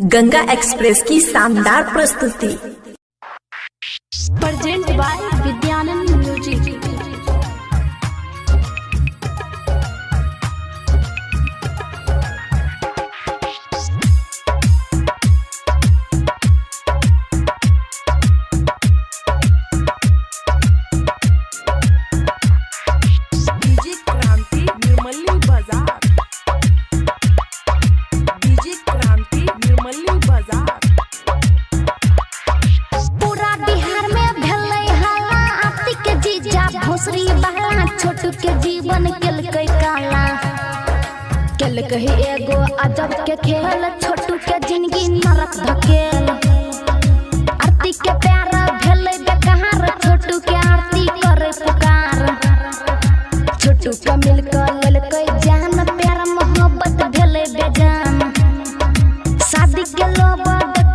Ganga express की शानदार प्रस्तुति। Present by Vidyanand music. DJ Kranti Nirmali Bazar, DJ Kranti Nirmali Bazar. पूरा बिहार में भेलै हल्ला, आरती के जीजा भोसरी बहला, छोटू के जीवन केलकै काला। केलकै एगो अजब के खेल, छोटू के जिंदगी नरक धकेल। आरती के प्यार भेलै बेकार, छोटू के आरती करे पुकार। छोटू के मिलकर लेलकै जान, प्यार मोहब्बत भेलै बेजान। शादी के लोभ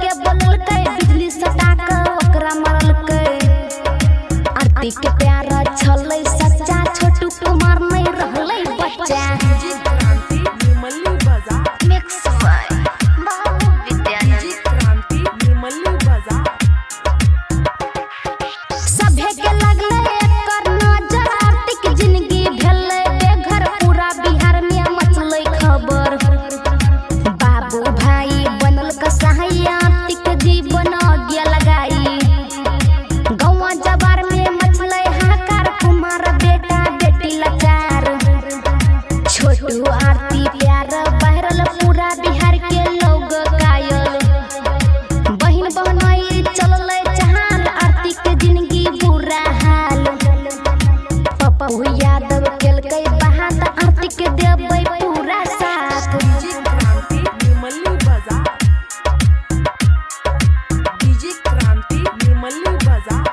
के बोललकै, बिजली सटा के ओकरा मारलकै। आरती के प्यार छलै सच्चा, छोटू कुमार नहीं रहलै बच्चा। डीजे क्रांति निर्मली बाजार, मिक्स बाय बाबू विद्यानंद। डीजे क्रांति निर्मली बाजार। सभे के लगलै एकर नजर, आरती के जिंदगी भेलै बेघर। पूरा बिहार में मचलै खबर, बाबू भाई बनल कसाई, आरती के जीवन आज्ञा लगाई। गौवा जवार में मचलै हाहाकार, कुमार बेटा बेटी लाचार। छोटू आरती प्यार बहरल, पूरा बिहार के लोग कायल। बहिन बहनोई चललै चाल, आरती के जिंदगी बुरा हाल। पप्पू यादव केलकै बात, आरती के देबै पूरा साथ। डीजे क्रांति निर्मली बाजार, डीजे क्रांति निर्मली बाजार।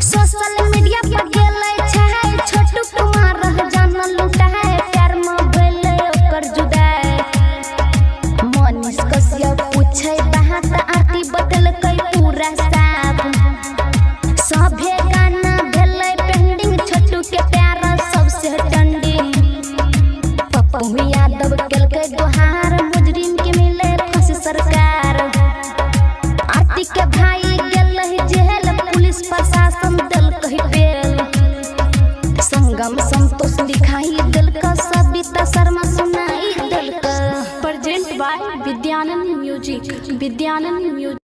सोशल मीडिया पर गेलै छाय, छोटू कुमार जान लुटाय, प्यार में भेलै ओकर जुदाई। मनीष कश्यप पूछै बात, आरती बतेलकै पूरा साफ। सभे गाना भेलै पेंडिंग, छोटू के प्यार सबसे ट्रेंडिंग। पप्पू यादव केलकै गुहार, मुजरिम के मिले फांसी सरकार। आरती के भाई गेलै जेल, पुलिस प्रशासन देलकै बेल। संगम संतोष लिखाई देलक, सविता शर्मा सुनाई देलक। Present by Vidyanand music. Vidyanand music.